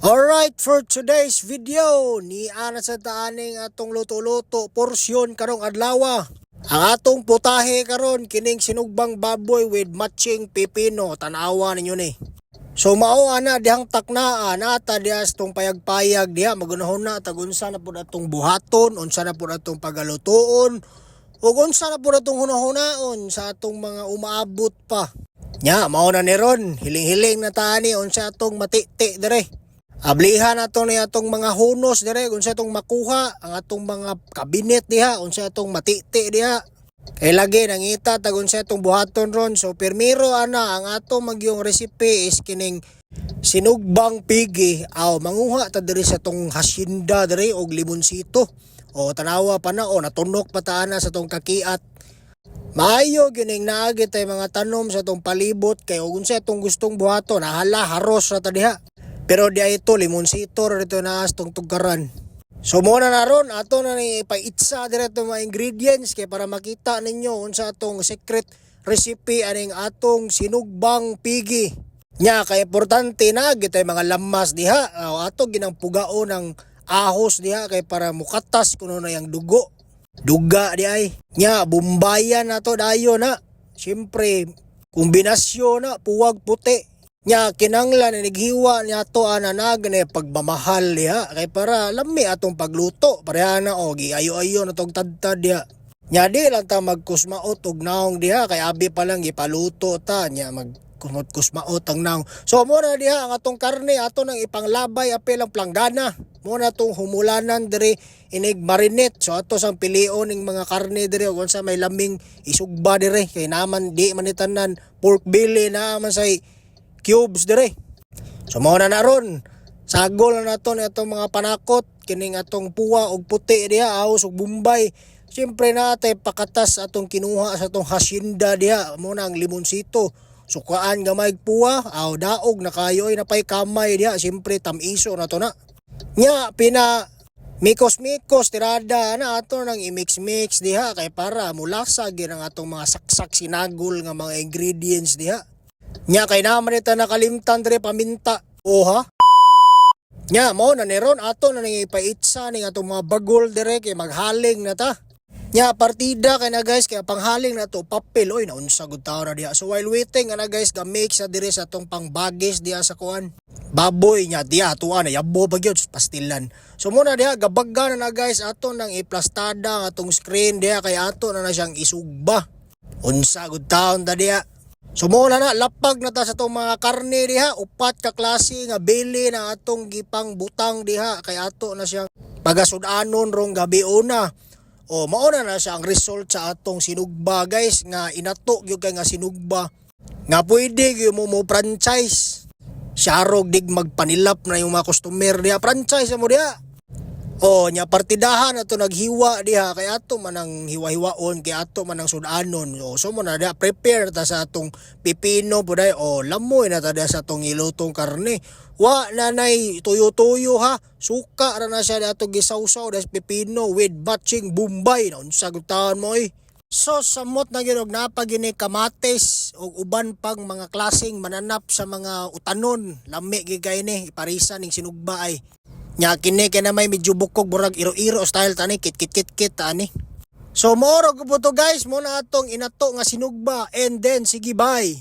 Alright, for today's video, ni ana sa taaning atong luto-luto porsyon karong adlaw. Ang atong putahe karon kining sinugbang baboy with matching pipino. Tanawa ninyo ni. So mao ana dihang taknaa nata diha sa tong payag-payag diha, magunahon na tag unsa na pud atong buhaton, unsa na pud atong pagalutoon, ug unsa na pud atong hunahunaon sa atong mga umaabot pa. Nya mao na ni ron, hiling-hiling na ta ani unsa atong matiti dire. Ablihan nato ni atong mga hunos dire unsa atong makuha, ang atong mga kabinet diha unsa atong matiti diha. Kay lagi nangita tag unsa atong buhaton ron. So pirmiro ana ang ato magyong recipe is kining sinugbang pigi. Aw, manguha ta diri sa tong hasyenda diri og limonsito. O, tanawa pa na o, natunok pa ta ana sa tong kakiat. Maayo gining naagi tay mga tanom sa tong palibot kay og unsa atong gustong buhaton, nahala haros ra ta diha. Pero di ay ito limonsito ra dito naa sa tong tugkaran. So mo na ron ato na ni ipaitsa dire itong mga ingredients kay para makita ninyo unsa atong secret recipe aning atong sinugbang pigi. Nya kay importante na gitay mga lamas diha. Aw, ato ginang pugaon ng ahos diha kay para mukatas kuno na yang dugo. Duga di ay. Nya bumbayan na to dayon na. Siyempre kombinasyon na puwag puti. Nya kinanglan na nighiwa niya to ana na gani pagmamahal diha kay para lami atong pagluto. Pareha na o giayo-ayo na tong tadtad diha. Nya di lang ta magkusmaot og naong diha kay abi pa lang gipaluto ta, nya mag kusmaot ang naong. So mo na diha ang atong karne, ato nang ipanglabay apil ang planggana. Mo na tong humulanan diri inig marinate. So ato sang pilion ning mga karne diri ug unsa may laming isugba diri kay naman di man ni tanan pork belly, na man say cubes dire. So mao na na ron. Sagol na nato ni atong mga panakot kining atong puwa og puti diha, ahos ug bumbay. Siyempre na atay pakatas atong kinuha sa atong hasyenda diha, mo na ang limonsito. Sukaan gamay puwa, aw, daog na kayo ay napay kamay diha, siyempre tamiso na to na. Nya pina mikos-mikos tirada na ato nang i-mix-mix diha kay para mulasa gyud ang atong mga saksak sinagol nga mga ingredients diha. Nya kay naman ita nakalimtan dire paminta. Oha. Nya mo na ni ron ato na nang ipaitsa ning atong mga bagol dire kay maghaling na ta. Nya partida kay na guys, kay panghaling na to papel, oy, naunsa gud tawo na diha. So while waiting ana guys, ga-mix sa dire sa atong pangbagis diha sa kuan. Baboy nya diha tuwa na yabo pa gyud pastilan. So muna diha gabagga na na guys, ato nang iplastada ang atong screen diha kay ato na na siyang isugba. Unsa gud taon ta diha. So mo na na lapag na ta sa atong mga karne diha, upat ka klase nga bili na atong gipang butang diha kay ato na siyang pagasud-anon rong gabi una. O mao na na siya ang result sa atong sinugba guys, nga inato gyud kay nga sinugba nga pwede gyud mo mo franchise. Siyarog dig magpanilap na yung mga customer diha, franchise mo diha. O nya partidahan ato naghiwa diha kay ato man ang hiwa-hiwaon kay ato man ang sudanon. O so mo na diha prepare ta sa atong pipino puday o lamoy na ta diha sa atong ilutong karne. Wa na nay tuyo-tuyo ha. Suka ra na siya di ato gisawsaw diha sa pipino with matching bombay. Naunsa gud taon mo eh. So samot na gyud og napagini kamatis ug uban pang mga klaseng mananap sa mga utanon. Lami gyud kay ni iparisa ning sinugba ay. Nya kini kay na may medyo bukog, burag iro-iro style tani, kit kit kit kit tani. So moro po to guys, mo na atong inato nga sinugba and then sige, bye.